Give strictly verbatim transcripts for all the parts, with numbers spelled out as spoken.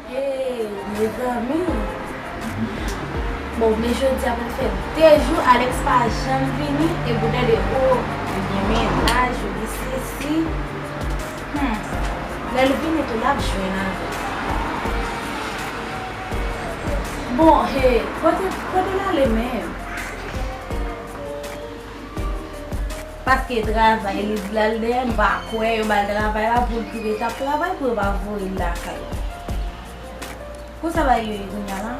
Hey, mezanmi! Bon, men jodi a pral fè de jou Alex pa janm vini, e pou tande, o, li gen mennaj, ou li sesi. Hmm. Lè l vini tou, l ap jwenn avè m. Bon, hey, kote, kote l ale menm? Paske travay, li di l al dèyè, m pa kwè, yo ba l travay la pou l kite t ap travay pou yo pa voye l lakay. Konsa bagay yo ye kounye a la?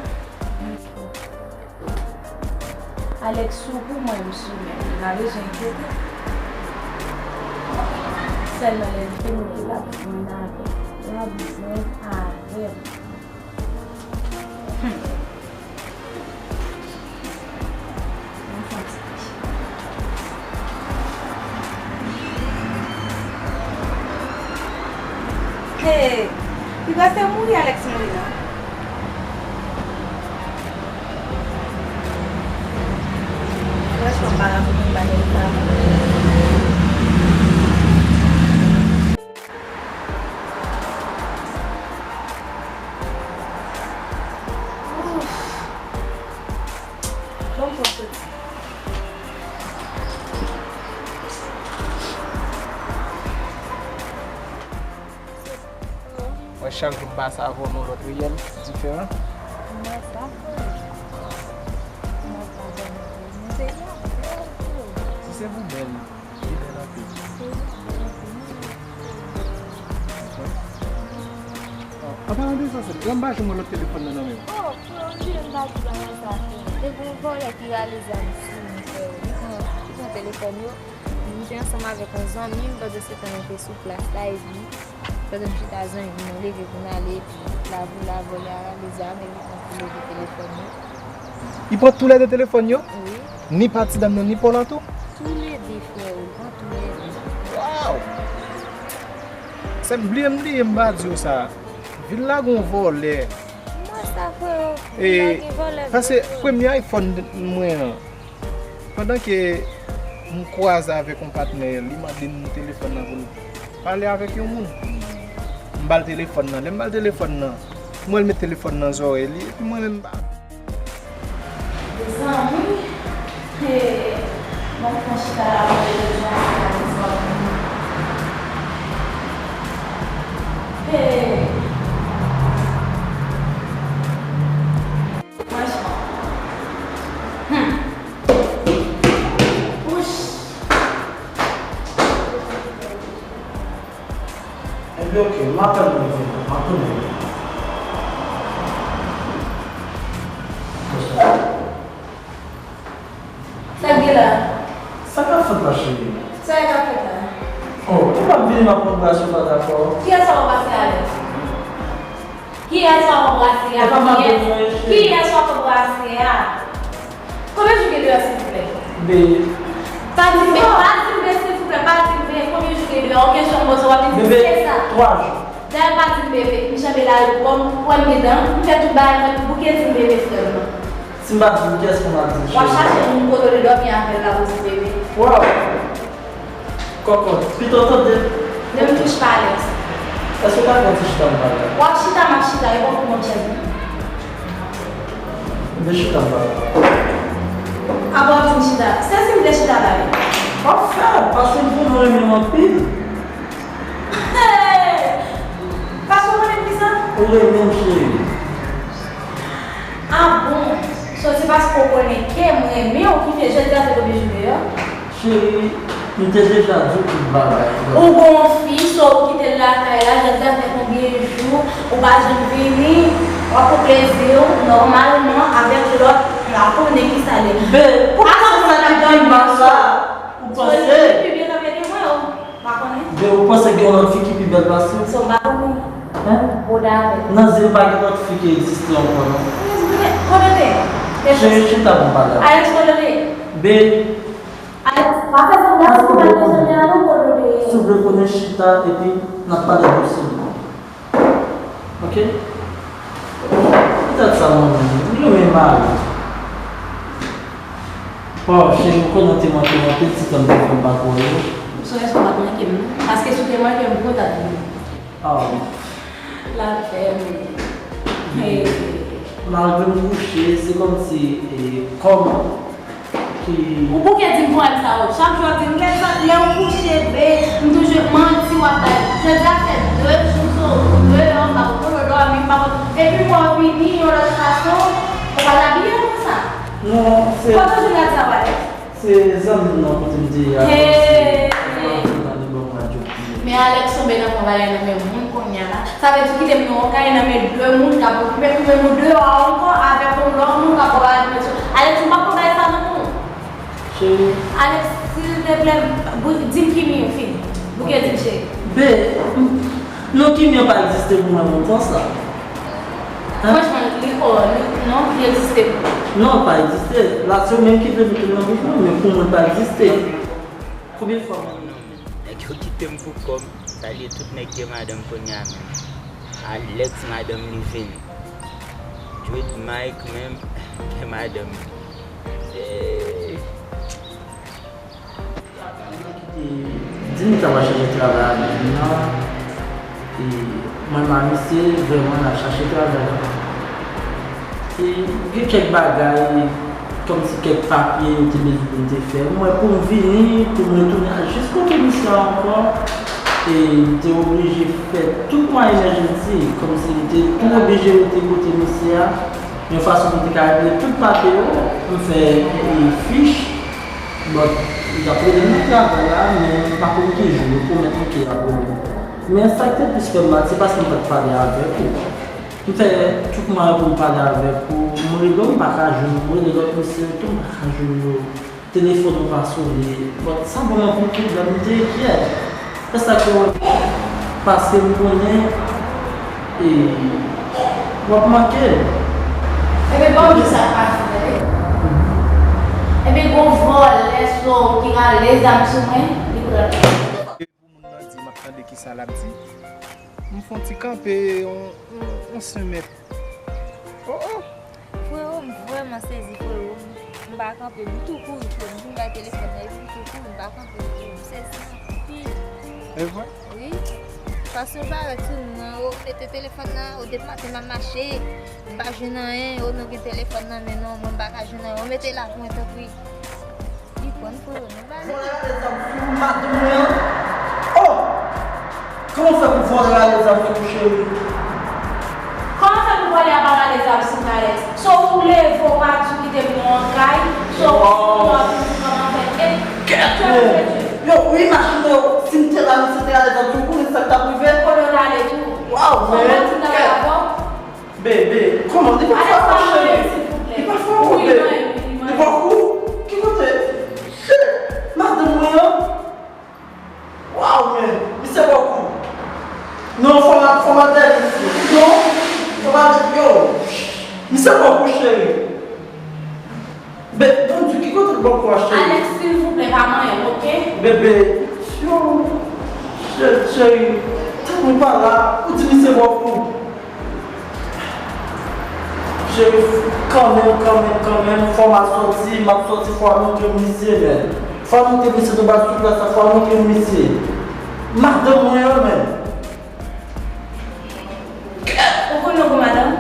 Alex sou kou, mwen m sou men m, m pa bezwen enkyete. Sèlman lè l vini, l ap jwenn avè m. L ap jwenn avè m. Hmm. Hey, li prèske mouri, Alex mouri la. Franchman, m pa rakonte m bagay sa. Ouf. Bon, m pran soti. Mwen chak jou m pase avè w nan lòt riyèl diferan. Mwen sa. Mwen sa, mwen se yon. Si se pou bèl. Li bèl anpil. An palan de sa, se lè m pa jwenn mwen lòt telefòn nan nan men w. Oh, frè, ou bliye m pa di bagay sa, frè. Depi yon vòlè ki rale zam sou mwen, frè, li pran, li pran telefòn yo. M te ansanm avèk yon zanmi m, pandan se tan mwen te sou plas la, epi pandan m chita zanmi m nan leve pou n ale, epi la, pou la, vòlè a rale zam, epi li pran tou lè de telefòn yo. Li pran tou lè de telefòn yo? Wi. Ni pa ti dam nan, ni pa w la tou? Tou lè de, frè, li pran tou lè de. Waw! Sè m bliye, m bliye m pa di w sa. Vil la gon vòlè. Mwen sa, frè, e, vil la gen vòlè, paske vre, vre. Premye iPhone mwen an, pandan ke m kwaze avèk yon patnè, li mande m telefòn nan pou l pale avèk yon moun. M ba l telefòn nan. Lè m ba l telefòn nan, m wè l met telefòn nan zòrèy li, epi mwen menm m pa. Mezanmi, hey, mwen pran chita la pou mwen jwenn sa, mezanmi. Hey. Franchman. Hmm. Wouch. Ok, m apèl mwen vini, m ap tounen. Sa k gen la? Sa k ap fèt la, cheri? Sa k ap fèt la? Oh, ou p ap vini m ap anbrase w pa dakò. Kiyès w ap anbrase, Alex? Kiyès w ap anbrase a? Kiyès w ap anbrase a? Konbyen jou gen deyò, silvouplè? Be. Pa di m be, pa di m be, silvouplè, pa di m be. Konbyen jou gen deyò? Yon kesyon m poze w, w ap di m se sa. Bebe, twa jou. Dayè pa di m bebe, m janbe lari pou kò m, ou wè m gen dan, m fè tout bagay mwen, bouke di m bebe frè m nan. Si m pa di m, kiyès pou m al di l, cheri? W ap chache moun kote w te dòmi avè l la pou di m bebe. Waw! Kòkòt, pito tande. Ne me touche pas, Alex. Èske w ka fè yon ti chita m pale? W ap chita, m ap chita, e pa pou mwen chèz mwen. Ebyen chita m pale. Apa w ap di m chita? Se si m te chita pale. W ap fè, paske m konnen w renmen m anpil. Hey! Paske w konnen m kisa? Ou renmen m, cheri. Ah bon? So se paske w konnen ke m renmen w ki fè jodi a fè w oblije deyò? Cheri, m te deja di w tout bagay. Ou gon fi, so ou kite l lakay la, jodi a fè konbyen jou, ou pa janm vini, w ap pran plezi w, nòmalman, avèk lòt, m pa konnen kisa l ye. Be, poukisa sa ki pi mal la? Ou panse? Pi byen nan mete mwen, ou pa konnen? Be, ou panse gen yon lòt fi ki pi bèl pase w? So, m pa konnen. Hein? Ou dakò. Nan zil pa gen lòt fi ki egziste ankò, non. Kote w te ye? Cheri, chita pou m pale avè w. Alex, kote w te ye? Be. Alex, pa fè sanblan, si w pa t bezwen m la non, kote w te ye? Si w vle konnen, chita epi n ap pale douseman. Ok? Poutèt sa mwen menm, m renmen mari. Oh, cheri, ou konnen w te manke m anpil ti tan m te fè m pa t wè w. M sonje si w pa t manke m non. Paske si w te manke m, pou w ta t vini. Oh. Lapèn. Hey. Malgre m kouche, se kòmsi, e, kò m ki... Ou bouke di m pwoblèm sa yo. Chak jou w ap di m, lè sa, lè w kouche, be, m toujou manti w ap bay. Jodi a fè de jou, so, de an, m pa konn kote w dòmi, m pa konn. Epi m wè w vini yon lòt fason, ou pa t abiye konsa. Non, se... Kote w jwenn rad sa w, Alex? Se zanmi m nan kote m te ye a, kòmsi, kòmsi nan li ban m rad yo. Men Alex tonbe nan fon bagay nan men moun kounye a la. Sa vle di w kite m nan yon kay nan men de moun k ap okipe, koupe nou deyò a ankò avèk yon lòt moun k ap ba w alimantyon. Alex, m p ap pran bagay sa non pou ou. Cheri. Alex, silteplè, di m ki mi ou fini. Bouke di m cheri. Be, non, ki mi an pa egziste pou mwen lontan sa. Hein? Franchman, li, oh, li, non, li egziste pou mwen. Non, l pa egziste. La, se ou menm ki vle mete l nan bouch mwen, men pou mwen, l pa egziste. Konbyen fwa mwen... Nèg yo kite m pou kò m. Salye tout nèg gen madanm kounye a menm. Alex madanm li vini. Dread Mike menm gen madanm li. Hey. Di m ta va chèche travay avèk li nan, e mwen m a misye vrèman n ap chache travay la. E gen kèk bagay, kòmsi kèk papye yo te bezwen pou m te fè. Mwen pou m vini, pou m retounen al jis kote misye a ankò, e m te oblije fè tout mwayen emergency, kòmsi m te tou oblije rete kote misye a, yon fason pou m te ka regle tout papye yo, m fè, e, fich, Bon, y ap rele m nan travay la, men m pa konn ki jou, yo pwomèt m ke y ap rele m. Men sa k te plis fè m mal, se paske m pa t pale avèk ou. M fè tout mwayen pou m pale avèk ou, m rele w, m pa ka jwenn ou, m rele lòt mesye yo tou, m pa ka jwenn yo. Telefòn ou pa sone. Bon, sa ban m anpil pwoblèm, m te enkyèt. Se sa ke w wè, paske m konnen, e, w ap manke l. Ebyen, ban m di sa k pase, tande. Ebyen, gon vòlè sou ou ki rale zam sou mwen, li pran. Pou moun nan di, m ap tande kisa l ap di. M fè yon ti kanpe, yon, yon, yon sentimèt. Oh, oh! Frewo, m vrèman sezi, frewo. M, m pa kanpe, m tou kouri, frewo. M vin bay telefòn nan, epi m tou kouri, m pa kanpe, frewo. M sezi anpil. E vre? Wi. Paske w parèt sou nou an, ou mete telefòn nan, ou depi maten m ap mache, m pa jwenn anyen, ou nou gen telefòn nan men nou, mwen m pa ka jwenn anyen, ou mete l ak mwen tanpri. Li pran frewo, nou ba li. Vòlè rale zam sou madanm mwen an. Oh! Kòman w fè pou vòlè rale zam sou ou, cheri? Kòman w fè pou vòlè ap rale zam sou mwen, Alex? So ou leve w pa di w kite m nan yon kay, so ou konn w ap di m kòman fè. E kèt mwen! Yo, ou imajine w, si m te la, misye te rale zam sou ou, konnen sa k t ap rive? Konnen w ta Misye ba w kou. Non, fò m, fò m atèri misye. Non, fò m atèri. Yo, misye ba w kou, cheri. Be, Bondye, ki kote l ba w kou a, cheri? Alex, silvouplè, pa manyen m, oke? Bebe, yo, chè-, cheri, tanpri pa la, ou di misye ba w kou. Cheri, kanmenm, kanmenm, kanmenm, fò m al sòti, m ap sòti, fò m al montre misye, men. Fò m al montre misye, tou ba sou plas la, fò m al montre misye. Madanm mwen an, men. Ou konnen w gon madanm?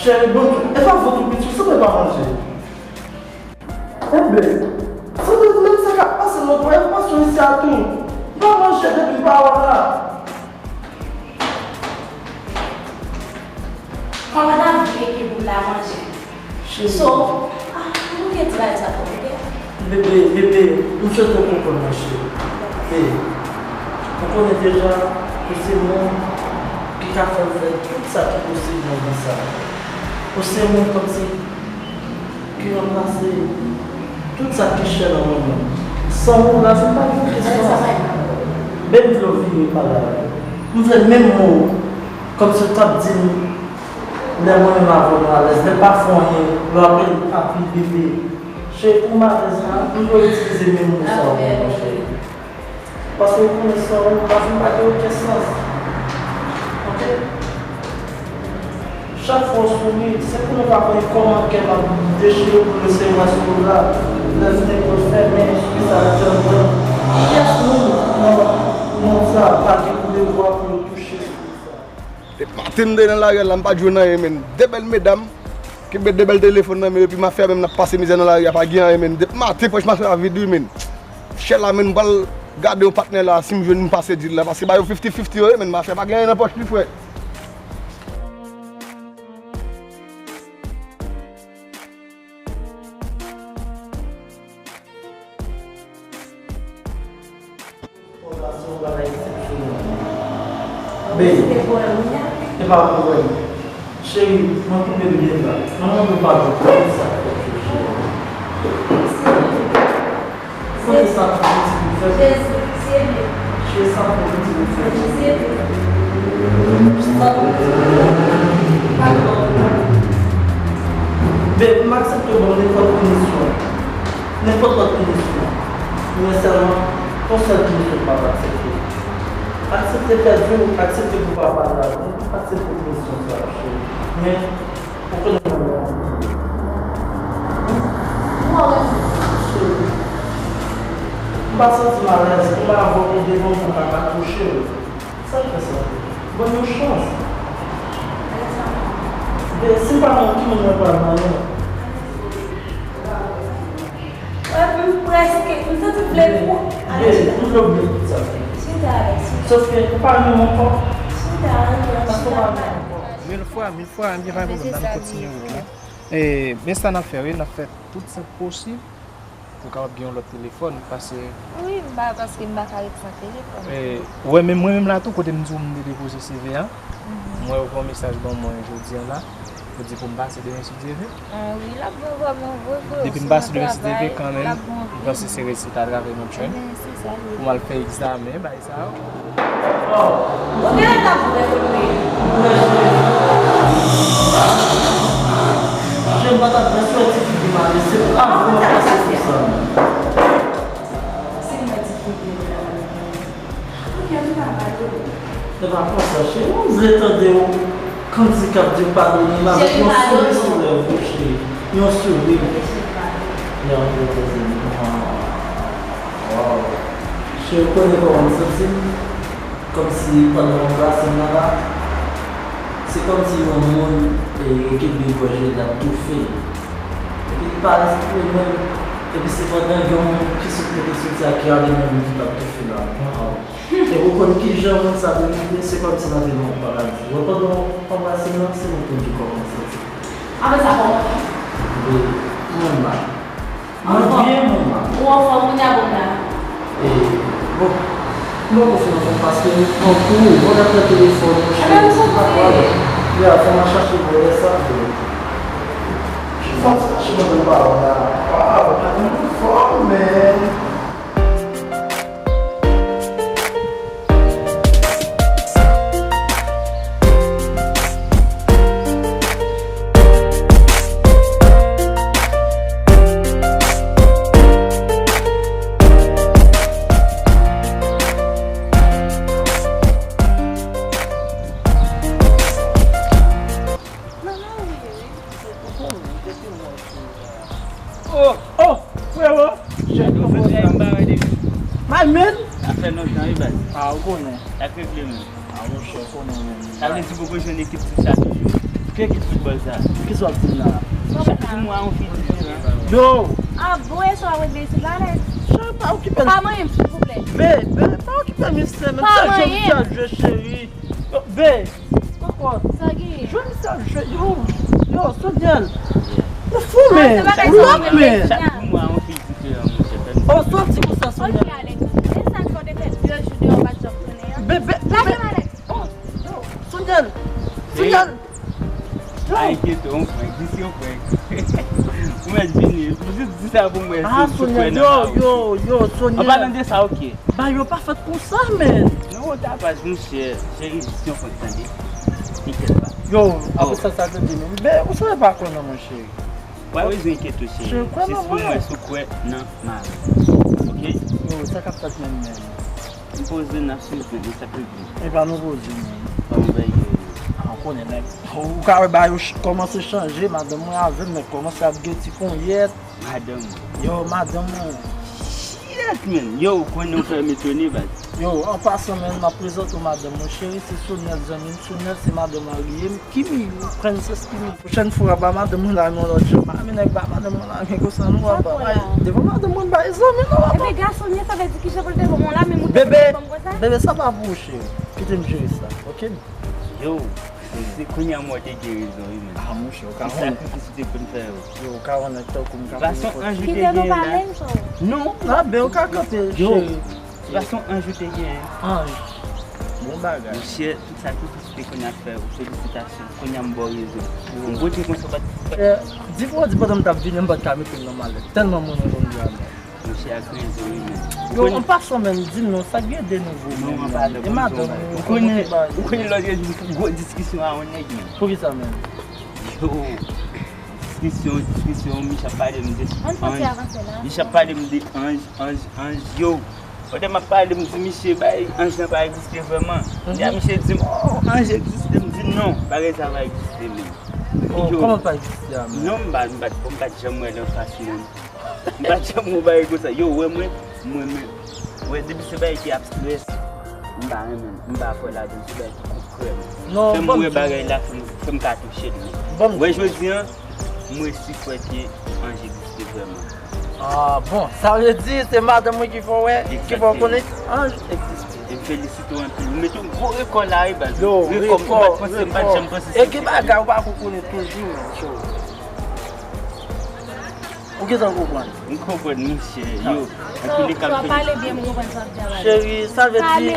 Cheri, bon, e pa vant ou piti, ou sanble pa manje. Enben, sanble menm sa k ap pase lòt bò, y ap pase isi a tou. M pa manje depi m pa wè w la. Kòmandan vle ke pou m ta manje. Cheri. So, ah, nou gen ti bagay sa pou oke? Bebe, bebe, m swete w konprann mwen, cheri. Bebe, ou konnen deja, ou se moun ki ka fè m fè tout sa ki posib nan vi sa. Ou se moun kòmsi ki ranplase tout sa ki chè nan mond lan. San ou, lavi m pa gen okenn sans. Ben, m vle w vire pale avè m. M vle menm mo, kòmsi w t ap di m lè mwen menm avè w nou alèz, lè m pa fè anyen, lè w ap rele m papi, bebe. Cheri, pou m alèz la, m vle w itilize menm mo sa yo pou mwen, cheri. Paske ou konnen san ou, lavi m pa gen okenn sans. Oke? Chak fwa w souri, se pou nou pa konnen kòman kè m ap dechire pou resevwa souri la. Lè fenèt yo fèmen, souri sa ap janm pran. Pyès moun nan mond sa pa gen pou devwa pou yo touche souri sa. Depi maten m te nan lari a la, m pa t jwenn anyen, men. De bèl medam, kenbe de bèl telefòn nan men yo, epi mafya menm n ap pase mizè nan lari a, pa gen anyen, men. Depi maten, pòch mafya a vid, wi, men. Chè la, men, m pral gade yon patnè la, si m jwenn, m pase deal la, paske ba yo fifty fifty yo ye, men, mafya pa gen anyen nan pòch li, frè. Fondasyon bagay eksepsyonèl. Babe, e pa pwoblèm. Cheri, mwen kenbe byen la. Mwen mande w padon pou tout sa k fèt yo, cheri. Fè sa pou pitit ou fè. Jezi, serye. Jezi, sa pou pitit ou fè. Serye. Sa pou pitit ou fè. Padon. Babe, m aksepte w ban m nenpòt pinisyon. Nenpòt lòt pinisyon. Men sèlman, yon sèl pinisyon m p ap aksepte. Aksepte pèdi w, aksepte pou papa la, men aksepte pinisyon sa a, cheri. Men, ou konnen mwen la. Mwen renmen w, cheri. M pa santi m alèz pou m avè w devan w pou m pa ka touche w. Sa k fè sa? Ban m yon chans. Men si m pa nan ki moun mwen pral nan yon. Wè, m prèske, m santi m vle pou. Babe, m vle w bliye tout sa. Chita, Alex. Sòf ke ou pa renmen m ankò. Chita, Alex. Paske ou pa renmen m ankò. Mil fwa, mil fwa, m gen pa pwoblèm, n ap kontinye wout la. E, men sa n ap fè, wi, n ap fè tout sa k posib pou w kapab gen yon lòt telefòn, paske. Wi, m pa, paske m pa ka ret san telefòn. E, wè, men mwen menm la tou, kote m di w m te depoze C V a, mwen, ou voye yon mesaj ban mwen jodi a la, ou di pou m pase demen si Dye vle. Ah wi, l ap bon vrèman vre, vre. Depi m pase demen si Dye vle kanmenm, m panse se resite atravè yon tren. Pou m al fè egzamen, bagay sa yo. Ou genlè t ap wè kote. Jan m pa t ap byen swè ti figi m ale, se pa vre m pase pou sa. Si m wè ti figi m ale. Ok, m pa pale. Se pa konsa, cheri. M vle tande yon kantik k ap di w padone m avèk yon souri sou lèv ou, cheri. Yon souri. Ya, m vle poze m. Waw. Cheri, ou konnen kòman m santi m? Kòmsi pandan w anbrase m nan la, se kòmsi yon moun, e, kenbe gòj li, l ap toufe. Epi li pa respire menm. Epi se pandan gen yon moun ki sot kote soti a ki ale nan li ki t ap toufe la. Waw. E ou konn kijan moun sa te moute, se kòmsi nan te nan yon paradi. Ou wè pandan w anbrase m nan, se mwen tou ki kòmanse. Apre sa, kòman? Wi, mwen mal. Mwen byen, mwen mal. Ou anfòm, ou anfòm, ou anfòm, ou anfòm. E, bon, m poko fin anfòm paske m pran kou, mwen ap nan telefòn, mwen cheri, se pa pwoblèm. Ya, fò m al chache vòlè sa vre. Fò m chache mwen menm pa wè la. Waw, mwen anfòm, man. Konnen. Sa k regle menm? A, monchè, konnen menm. Sa vle di poko jwenn ekip ti sa toujou? Ki ekip foutbòl sa? Kisa w ap di m la? Chak jou m wè yon fi di sa. Yo! A bon, e sa w ap regle isit la, Alex? Cheri, pa okipe m. Pa manyen m, silvouplè. Be, be, pa okipe misye, menm. Pa manyen m. Chak jou misye ap jwe, cheri. Yo, be, kòkòt. Sa gen? Jwe misye ap jwe, yo, yo, Soniel. Ou fou, men. Ou lòk, men. Chak jou m wè yon fi diferan, monchè, fè m. Oh, soti konsa, Soniel. Ok, Alex. E sa k fè w te fè de jou deyò, w pa t janm tounen an? Be, be, lage m, Alex. Oh, yo, Soniel. Soniel. Pa enkyete w, yon prank. Di se yon prank. Ou mèt vini. Ou jis di sa pou mwen. Ah, si w sou Soniel, kwè nan yo, yo, yo, Soniel. An palan de sa, ok. Bagay yo pa fèt konsa, men. Non, ou ta pa, monchè. Cheri, jis yon prank, tande. Enkyèt pa. Yo, apre sa, sa te di, men. Ben, ou sa pa kwè nan mwen, cheri. Ou pa bezwen enkyete w, cheri. Cheri, kwè nan mwen. Jis pou mwen, si w kwè nan mari. Ok? Yo, sa k ap fèt menm, men. M poze, n ap swiv, men, men sa pi byen. Epa nou poze, men. Kòman bagay yo ye? Ah, ou konnen, nèg. Ou ka wè bagay yo ch-, kòmanse chanje, madanm mwen avè m, nèg kòmanse ap gen ti ponyèt. Madanm ou? Yo, madanm mwen. Shit, men. Yo, ou konnen ou fè m etone, baz. Yo, an pasan, men, m ap prezante w madanm mwen. Cheri, se Soniel, zanmi m. Soniel, se madanm Henry ye. Kimi, Princess Kimi. Pwochèn fwa, ba madanm mwen lame yon lòt jan. Pa men nèg ba madanm mwen lame konsa, non, papa. Devan madanm mwen, ba zanmi, non, papa. Epi gason li ye, sa vle di kijan pou l te ban w lame, moun te fè fanm konsa? Bebe, bebe, sa pa pou ou, cheri. Kite m jere sa, ok? Yo, se kounye a m wè w te gen rezon, wi, men. Ah, monchè, ou ka konnen. Ki sakrifis ou te konn fè yo? Yo, ou ka konnen tankou m ka konnen. Gason anj ou te gen la. Kite nou pale, Joe. Non, la, ben, ou ka kanpe, cheri. Gason anj ou te genyen. Anj. Bon bagay. Monchè, tout sakrifis ou te konn ap fè yo. Felisitasyon. Kounye a m ba w rezon. M pote konsa w pa t. Eh, di pou w di pandan m t ap vini, m pa t ka mete m nan malèt. Tèlman moun renmen m. Monchè, ak rezon, wi, men. Yo, an pasan, men, di m non, sa k gen de nouvo, men? Non, an palan, e madanm ou, ou konnen, ou konnen lòt jou m fè gwo diskisyon a yon nèg, men. Poukisa, men? Yo. Diskisyon, diskisyon, misye ap pale m de anj. Misye ap pale m de anj, anj, anj, yo. Pandan m ap pale, m di misye, bay, anj lan pa egziste vrèman. Misye di m, oh, anj egziste. M di non, bagay sa pa egziste, men. Oh, kòman pa egziste a, men? Non, m pa, m pa, m pa t janm wè l anfas, men. M pa t janm wè bagay konsa. Yo, wè mwen, mwen, mwen. Wè, depi se bagay ki abstrè, m pa renmen l. M pa kwè ladan l, se bagay ki konkrè, men. Non, fè m wè bagay la, fè m, fè m ka touche l, men. Wè, jodi a, m resi kwè ke anj egziste vrèman. Ah, bon, sa vle di se madanm mwen ki fè w wè, ki fè w konnen anj egziste. E m felisite w anpil. Ou mete yon gwo rekò la, wi, baz. Yo, rekò, m pa t panse, m pa t janm panse sa. E ki bagay ou pa ko konnen toujou, men, Joe? Ou gentan konprann? M konprann, monchè. Yo, antouleka, m felisite. Pale byen, m konprann sa w ap di a, baz. Cheri, sa vle di,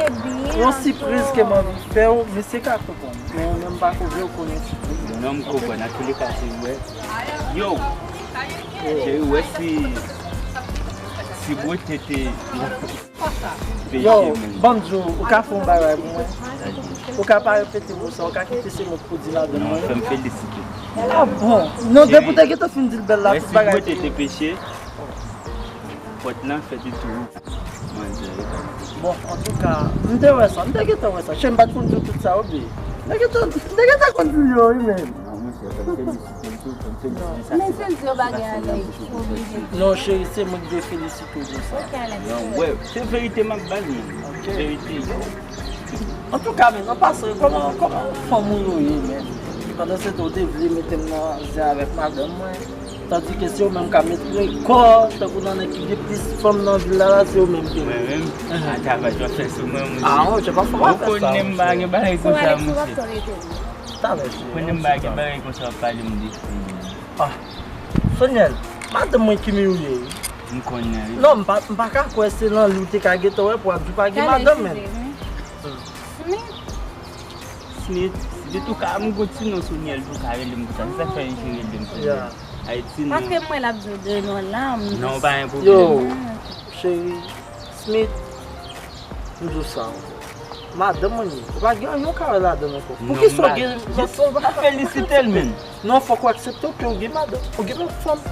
yon sipriz ke m anvi fè w, misye ka konprann. Men ou menm pa ko vle w konnen sipriz la. Non, m konprann. Antouleka, cheri, wè. Yo, cheri, wè si, si bote te. Yo, ban m di w, ou ka fè yon bagay pou mwen? Ou ka pa repete mo sa, ou ka kite se mo k pou di ladan mwen. Non, fè m felisite. Ah bon? Non, depi w te gentan fin di l bèl la, tout bagay. Mèsi, bote te peche. Pòt lan fèt tou. Manzè, e pa. Bon, antouka, m te wè sa, m te gentan wè sa. Cheri, m pa t konn di w tout sa, oubyen? M te gentan, m te gentan konn di w yo, wi, men. Non, monchè, fè m felisite. Men se di yo bagay Alex, oblije. Non, cheri, se mwen ki dwe felisite w de sa. Ok, Alex. Non, wè, se verite m ap ba l, men. Ok. Verite, yo. Antouka, men, an pasan, kòman, kòman fanm ou yo ye, men? Pandan se tan, ou te vle mete m nan zen avèk madanm mwen. Tandike se ou menm k ap met rekò, tankou nan nèg ki gen plis fanm nan vil la, la, se ou menm ki. Mwen menm? Ahan. Atravè w ap fè sou mwen, monchè. Ah, monchè, pa fè w ap fè sa, monchè. Ou konnen m pa gen bagay konsa, monchè. Talè, cheri. Konnen m pa gen bagay konsa w ap pale m de fi. Ah. Soniel, madanm mwen Kimi ou ye, wi. M konnen, wi. Non, m pa, m pa ka kwè se nan li w te ka gentan wè pou w ap di w pa gen madanm, men. Smith. Smith, de tou ka, m gon ti non Soniel tou ka rele m konsa. Se sa k fè m jere rele m Soniel. Ayiti non. Paske m wè l ap di w de non la, m. Non, pa gen pwoblèm. Yo, cheri, Smith, m di w sa ankò. Madanm mwen li ye. Ou pa gen anyen w ka wè ladan l ankò. Poukisa w gen... Jis felisite l, men. Non, fòk w aksepte ke w gen madanm. Ou gen lòt fanm.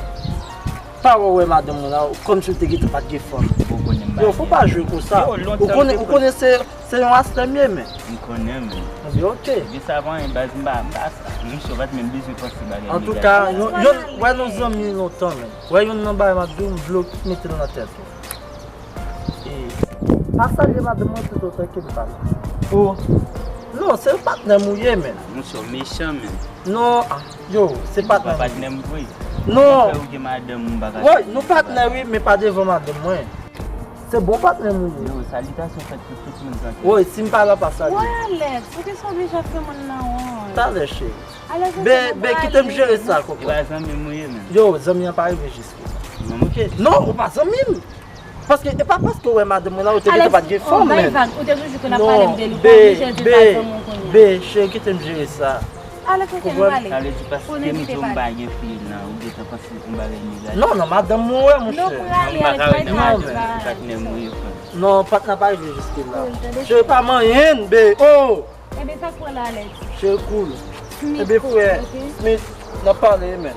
Pa wè, wè madanm ou la, kòmsi w te gentan pa t gen fanm. Ou konnen m pa gen. Yo, fò pa jwe konsa. Ou konnen, ou konnen se, se yon astè m ye, men. M konnen, men. Ebyen, ok. Ebyen, sa pa anyen, baz, m pa, m pa sa. Monchè, w pa t menm bezwen panse bagay negatif. Antouka, yon, yon, wè nou zanmi lontan, men. Wè youn nan bagay m ap di w, m vle w mete l nan tèt ou. E, Pa salye madanm mwen toutotan ke m pa la. Oh. Non, se patnè m ou ye, men. Monchè, w mechan, men. Non, ah, yo, se patnè m. Patnè m vre. Non. Fè ou gen madanm ou pa ka. Woy, nou patnè, wi, men pa devan madanm mwen. Se bon patnè m ou ye. Yo, salitasyon fèt pou tout moun, trankil. Woy, si m pa la, pa salye. Woy, Alex, ou te sa oblije ap fè moun nan wont. Talè, cheri. Be, be, kite m jere sa, koko. E pa zanmi m ou ye, men. Yo, zanmi an pa rive jiske sa. Non, ok. Non, ou pa zanmi m. Paske, e pa paske w wè madanm mwen la, ou te gentan pa t gen fanm, men. Ou te toujou konn ap pale m de li, ou pa oblije di l pa zanmi w kounye a. Be, cheri, kite m jere sa. Alex, ok, nou prale. Sa vle di paske m di w m pa gen fi la, ou gentan panse yon bagay negatif. Non, non, madanm mwen, monchè. Non, prale, Alex, pa di sa. Patnè m ou ye, frè. Non, patnè pa rive jiske la. Cheri, pa manyen, be, oh! Ebyen, sa k pran la, Alex? Cheri, cool. Ebyen, frè Smith, n ap pale, men.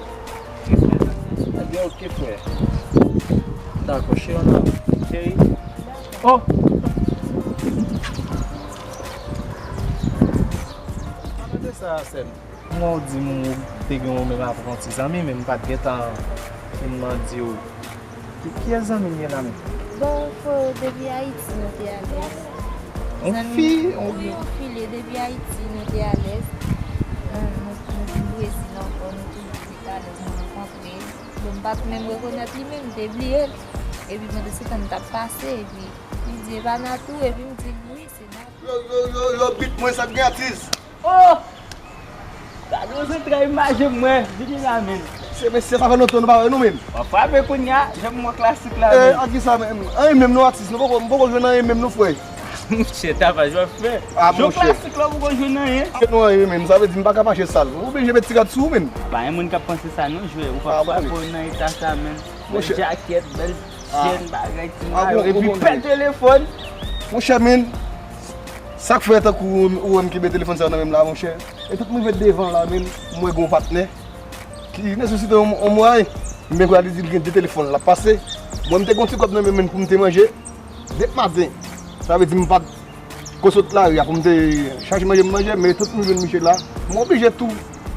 Ebyen, ok, frè. Dakò, cheri, ann ale. Cheri. Oh! Mwen te sa, sè m. Mwen w di m ou te gen ou menm avèk yon ti zanmi, men m pa t gentan fin mande w. Ki, kiyès zanmi m ye la menm? Bon, fò, depi Ayiti, nou te alèz. Yon fi, yon fi, wi, yon fi l ye, depi Ayiti, nou te alèz. Nou, nou, nou vin Brezil ankò, nou toujou ret alèz, nou rankontre. Bon, m pa t menm rekonèt li menm, m te bliye l. Epi pandan se tan m t ap pase, epi li di, "E pa Natou?" Epi m di l, "Wi, se Natou." Yo, yo, yo, yo, beat mwen, sa k gen atis? Oh! Gade yon zantray maje mwen, vini la, men. Se mesye, sa fè lontan nou pa wè nou menm. W ap frape kounye a, janm wè klasik la, men. Eh, a kisa menm? Anyen menm non, atis, nou poko, m poko jwenn anyen menm non, frè. Monchè, Tapaj, w ap fè. Ah, monchè. Jwe klasik la, w poko jwenn anyen. Jwenn anyen menm, sa vle di m pa ka mache sal. Ou oblije met ti rad sou ou menm. Pa gen moun k ap panse sa non, jwè. Ou p ap frape w nan eta sa, men. Bèl jakèt, bèl chèn, bagay, ti mayo, epi pè telefòn. Monchè, men, sa k fè tankou ou wè m kenbe telefòn sa nan men m la, monchè? E tout m rive devan la, men, m wè gen yon patnè ki nesesite yon, yon mwayen. Men kounye a li di l gen de telefòn l ap pase. Mwen, m te gen yon ti kòb nan men m pou m te manje. Depi maten, sa vle di m pa t ko sot lari a pou m te chache manje m manje, men tout m jwenn miche la, m oblije tou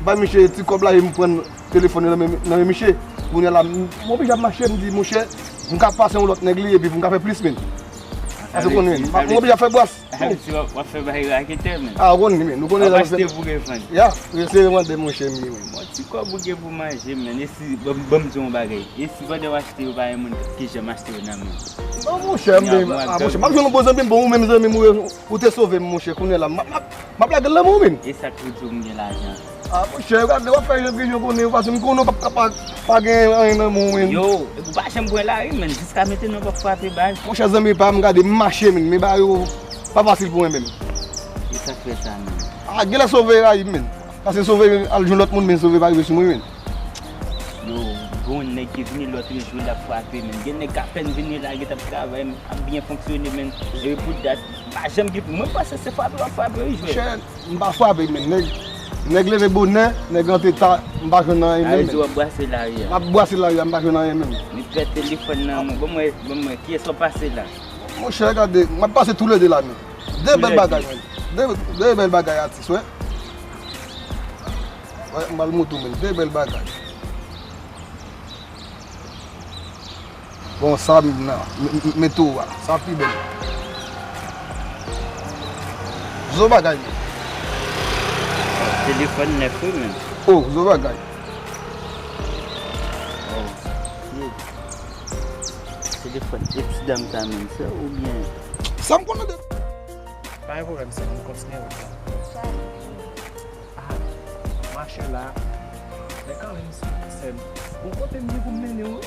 bay miche ti kòb la e m pran telefòn nan men, nan men miche. Kounye a la, m, m oblije ap mache, m di, monchè, m ka pase yon lòt nèg li epi pou m ka fè plis, men. Paske konnen, m oblije ap fè bwas. Sa vle di w ap, w ap fè bagay raketè, men. Ah, ou konnen, men. Nou konnen sa nou fè. W ap achte pou revann. Ya, se revandè, monchè, m ye, men. Bon, ti kòb ou gen pou manje, men. E si, ban m, ban m di w yon bagay. E si pandan w achte yo, pa gen moun ki janm achte yo nan men w? Non, monchè, m, ah, monchè, m ap jwenn yon bon zanmi m, bon, ou menm zanmi m, ou, ou te sove m, monchè, kounye a la. M ap, m ap, m ap lage l nan men w, men. E sa k pou di w m gen lajan? Ah, monchè, gade, w ap fè jan griyon konnen, paske m konnen w p ap ka pa, pa gen anyen nan men w, men. Yo, epi w pa janm pran lari, men. Jiska mentnan w p ap frape baz. Monchè, zanmi pa m, gade, m mache, men. Men bagay yo pa fasil pou mwen, men. E sa k fè sa, men? Ah, genlè sove rayi m, men. Paske sove al jwenn lòt moun, men sove pa rive sou mwen, men. Yo, gon nèg ki vini lòt jou l ap frape, men. Gen nèg k apèn vini la, gentan ap travay, men, ap byen fonksyone, men. Epi pou dat, pa janm gen, mwen panse se frape w ap frape, wi, jwè. Monchè, m pa frape, men. Nèg, nèg leve bonè, nèg rantre ta, m pa jwenn anyen menm. Sa vle di w ap brase lari a? M ap brase lari a, m pa jwenn anyen menm. Li pran telefòn nan men w. Ban m wè, ban m wè, kiyès w ap pase la? Monchè, gade, m ap pase toulède la, men. De bèl bagay, men. De, de bèl bagay, atis, wè. Wè, m al montre w, men. De bèl bagay. Bon, sa m nan, m, m, mete w a. Sa pi bèl. Zo bagay, men. Telefòn nèf, wi, men. Oh, zo bagay. Oh, shit. Telefòn e ti dam sa menm, sè, oubyen? Sa m konnen de. Pa gen pwoblèm, sè, nou kontinye wout la. Ah, mache la. Men kanmenm, sè, sè m. Bon, kote m gen pou m mennen w?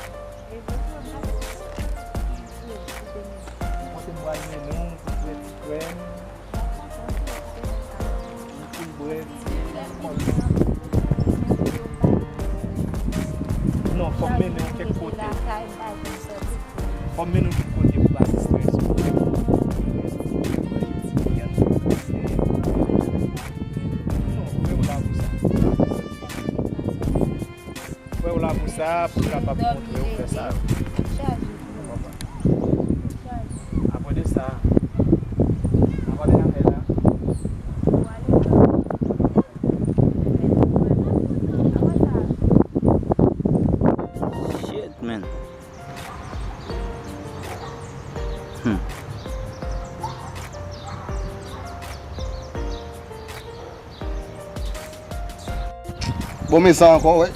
Kote m pral mennen w, pou fè ti krèm? Ou fin bwè ti alkòl. Non, fò m mennen w kèk kote. Fò m mennen w kèk kote pou pa gen strès. Non, frè w la pou sa. Frè w la pou sa, pou l kapab montre w fè sa. Ou konprann? Apre de sa, apre de sa, shit, man. Hmm. Bon, men sa ankò, wè.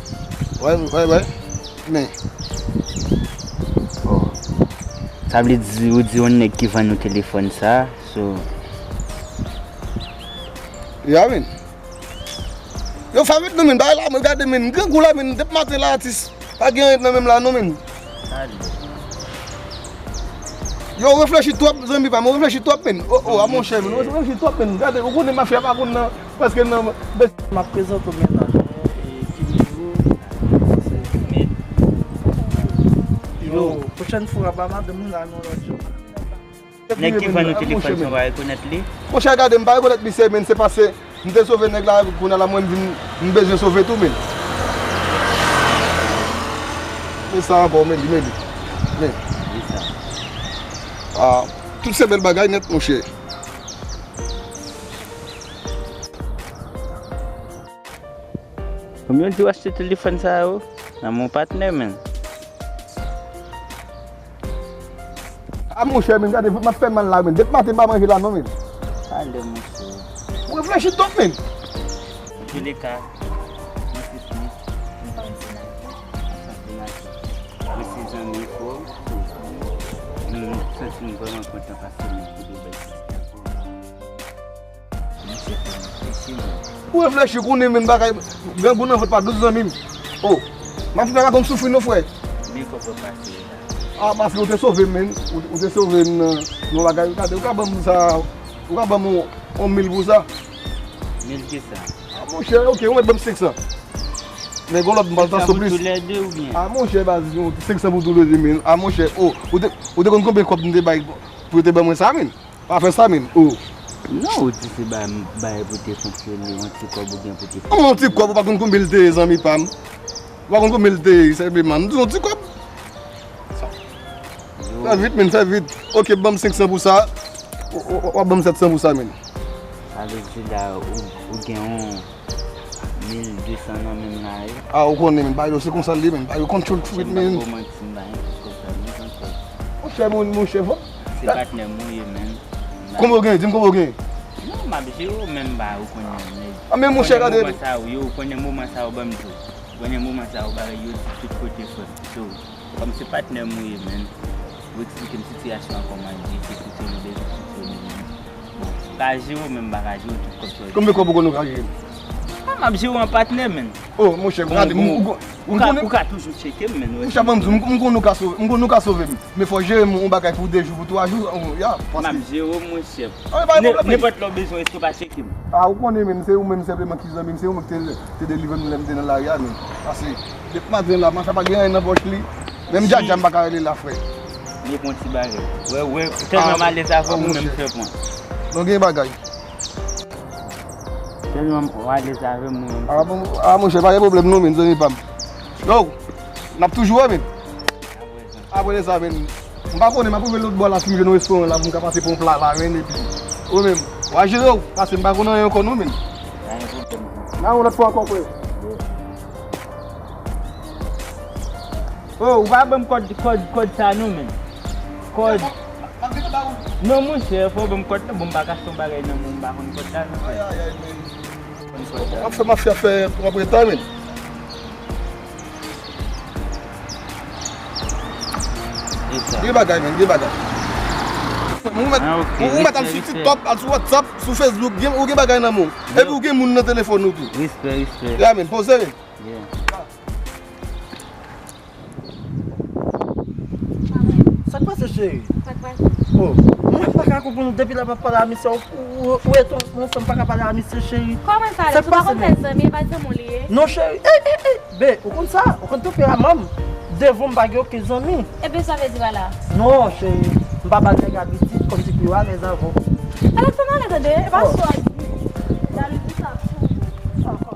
Wè, wè, wè. Men. Oh. Sa vle di, ou di yon nèg ki vann ou telefòn sa, so. Ya, men. Yo, fè vit non, men. Bagay la, men, gade, men. Grangou la, men. Depi maten la, atis. Pa gen anyen nan menm la, non, men. Yo, reflechi twòp, zanmi pa m. Yo, reflechi twòp, men. Oh, oh, a monchè, men. Yo, reflechi twòp, men. Gade, ou konnen mafya pa konn nan. Paske nan, m ap prezante w mennaj mwen, e, ki nivo. Yo, pwochèn fwa, ba madanm mwen la, non, lòt jou. Nèg ki vann nou telefòn sa, w pa rekonèt li? Monchè, gade, m pa rekonèt misye, men se paske m te sove nèg la, kounye a la, mwen, m vin, m bezwen sove tou, men. Men sa ankò, men li, men li. Men. Ki sa? Ah, tout se bèl bagay nèt, monchè. Konbyen w di w achte telefòn sa yo? Nan mon patnè, men. A monchè, men gade, m ap fè mal la, men. Depi maten m pa manje la, non, men. Pale, monchè. Ou reflechi twòp, men. Antouleka, mwen se Smith. Mwen se zanmi fò. M santi m vrèman kontan pase men pou de bèl sista. Ou reflechi konnen, men, bagay, grangou nan vant pa dous, zanmi m. Oh, m ap fè rakonm soufri non, frè. Men kòb ou pase la. Ah, paske ou te sove m, men. Ou, ou te sove m nan, nan bagay. Gade, ou ka ban m sa, ou ka ban m yon, yon mil pou sa. Mil ki sa? Ah, monchè, ok, ou mèt ban m senk san. Men gon lòt m pral ta sou plis. Senk san pou toulède oubyen? Ah, monchè, baz, yon senk san pou toulède, men. Ah, monchè, oh, ou te, ou te konn konbyen kòb m te bay pou yo te ban mwen sa, men? Pa fè sa menm, oh. Non, ou di se bay, bay pou te fonksyone, yon ti kòb ou gen pou te fonksyone. Yon ti kòb, ou pa konn konbyen l te ye, zanmi pa m. Ou pa konn konbyen l te ye, senpleman. M di yon ti kòb. Fè vit, men, fè vit. Ok, ban m senk san pou sa. W, w, w ap ban m sèt san pou sa, men. Sa vle di la, ou, ou gen yon mil de san nan men m la, wi. Ah, ou konnen, men, bagay yo se konsa l ye, men. Bagay yo control freak, men. M pa ko manti, m pa gen plis konsa, non, monchè. Monchè, mon, monchè, fò. Se patnè m ou ye, men. Konbyen w gen? Di m konbyen w gen. Non, m ap jere w, men m pa, ou konnen, nèg. Ah, men monchè, gade. Ou konnen moman sa yo, ou konnen moman sa yo, ban m di w. Ou konnen moman sa yo, bagay yo di tout kote, frè m. So, kòm se patnè m ou ye, men. Ou eksplike m sitiyasyon an kòman l ye, se kote nou bezwen fonksyone, men. Bon, m ka jere w, men m pa ka jere w tout kòb sa w di. Konbyen kòb ou konn ou ka jere m? Ah, m ap jere w an patnè, men. Oh, monchè, gade, m, ou, ou, ou ka, ou ka toujou tcheke m, men. Monchè, ban m di w, m, m konn ou ka sove, m konn ou ka sove m. Men fò w jere m yon bagay pou de jou, pou twa jou, oh, ya, paske. M ap jere w, monchè. Ah, men pa gen pwoblèm, men. Nenpòt lè w bezwen, èske w pa tcheke m? Ah, ou konnen, men, se ou menm senpleman ki zanmi m, se ou menm ki te, te delivre m lè m te nan lari a, men. Paske, depi maten la, mafya pa gen anyen nan pòch li. Menm djadja m pa ka rele la, frè. Li pran ti bagay. Wè, wè, tèlman m alèz avè w, ou menm fè pran. Non, gen bagay. Tèlman w alèz avè m, ou menm fè pran. Ah, bon, ah, monchè, pa gen pwoblèm non, men, zanmi pa m. Yo, n ap toujou wè, men. Apre sa, men, m pa konnen, m ap rive lòt bò la, si m jwenn yon restoran la, pou m ka pase pran yon pla la, men, epi, ou menm, w a jere w, paske m pa konn anyen ankò non, men. Pa gen pwoblèm. Nan yon lòt fwa ankò, frè. Oh, ou pa ban m kòd, kòd, kòd sa non, men. Kòd. Non, monchè, fò w ban m kòd la, bon, m pa ka achte yon bagay nan men w, m pa konn kòd la non, frè. Ay, ay, ay, men. W ap fè mafya fè, w ap rete, men. Gen bagay, men, gen bagay. Ou mèt, ou mèt al sou TikTok, al sou WhatsApp, sou Facebook, gen, ou gen bagay nan men w. Epi ou gen moun nan telefòn ou tou. Respè, respè. Ya, men, poze, men. Yeah. Sa k pase, cheri? Sa k pase? Oh, mwen pa ka konprann ou depi lè m ap pale a misye, ou, ou, ou eton, mwen fè m pa ka pale a misye, cheri. Kòman sa, Alex? Ou pa konn fè zanmi, e pa zanmi w li ye? Non, cheri. Ey, ey, ey, be, ou konn sa? Ou konn tanperaman m. Devan m pa gen okenn zanmi. Ebyen, sa vle di pa la? Non, cheri. M pa ba nèg abitid, kòmsi pou yo alèz avè w. Alex, ann ale tande, e pa sa w ap di. Jalouzi sa pou ou.